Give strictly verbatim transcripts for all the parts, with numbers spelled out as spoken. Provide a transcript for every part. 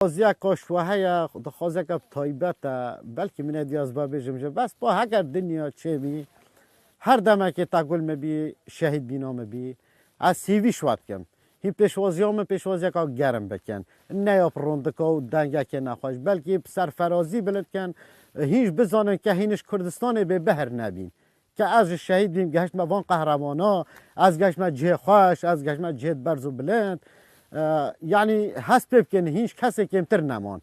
Dixwaziyeka ji we heye, dixwaziyeke taybet e, belkî min ê diyaz bibêjim jî. Bes pa heger dinya çêbî, her demekê te gul min bî, şehîd bîna min bî, ez hîvî ji we dikim. Hîn pêşwaziya min pêşwaziyeka germ bikin. Ne ya bi rondika û dengekê nexweş, belkî bi serferazî bilind kin, hîn jî bizanin ke hîn ji Kurdistanê bê behr nebîn. Ke ez ji şehîd bîm, gehiştme van qehremanî, ez gehiştme cihê xweş, ez gehiştme cihê berz û bilind. E, yanî hest pê bikin, hîn ji kesê kêmtir neman.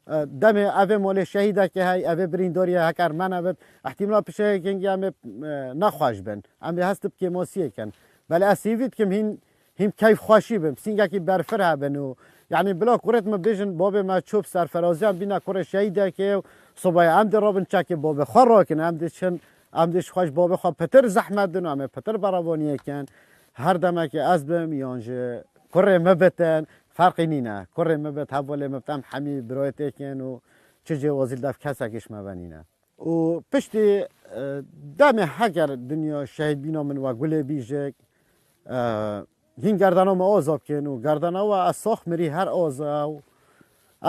E, demê evê malê şehîdekê hey, evê birîndarî ye, heker me nebit, ihtimala pişekên em ê, e, nexweş bin. Em ê hest bi kêmasiyê kin. Belê ez hîvî dikim hîn, hîn keyfxweşî bin, pisîngekî berfireh bin û, yanî bila kurêt min bêjin, babê me çû bi serferaziyan bîne kurê şehîdekê û sobayê em dê rabin çekê babê xwe rakin, em dê çin, em dê ji xwe ji babê xwe pitir zehmet din û em ê pitir berevaniyê kin. Her demekê ez bim yan ji kurê min bitin, ferqî nîne. Kurê min bit, hevalê min bit, em hemî birayetêk in û çi cêwazî li dev kesekî ji me ve nîne. Û piştî, e, demê heger dinya şehîd bîna min we gulê bîjik, e, hîn gerdana me aza bikin û gerdana we ez sax mirî her aza û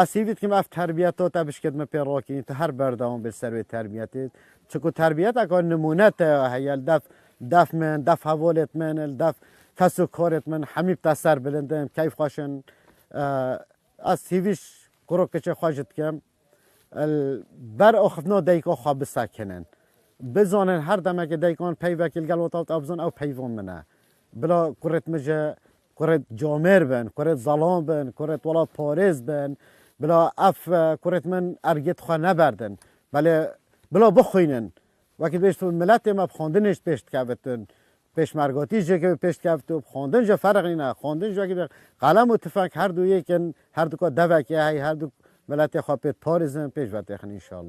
ez hîvî dikim ev terbiyeta te bişket me pê rakînî, tu her berdewam bê ser wê terbiyetê. Çiku terbiyeteka nimûne te heye li dev, dev min, dev hevalêt min, li dev kes û karêt min, hemî bi te ser bilind in, keyf xweş in. E, ez hîvî ji kur û kiçê xwe jî dikim. Li ber axiftina dayika xwe bisekinin. Bizanin her demekê dayika wan peyvekî li gel wata wata bizan ew peyva min e. Bila kurêt min ji kurêt camêr bin, kurêt zelam bin, kurêt welatparêz bin. Bila ev, e, kurêt min ergêt xwe neberdin. Belê bila bixwînin. Wekî bêjt miletê me bi xwendinê ji pêş dikevitin. Pêşmergatî ji pêş dikevit û bi xwendin ji ferq nîne. Xwendin ji wekî qelem û tifeng her du yek in, her duka devekê hey, her du miletê xwe pê diparêzin, pêş ve têxin înşallah.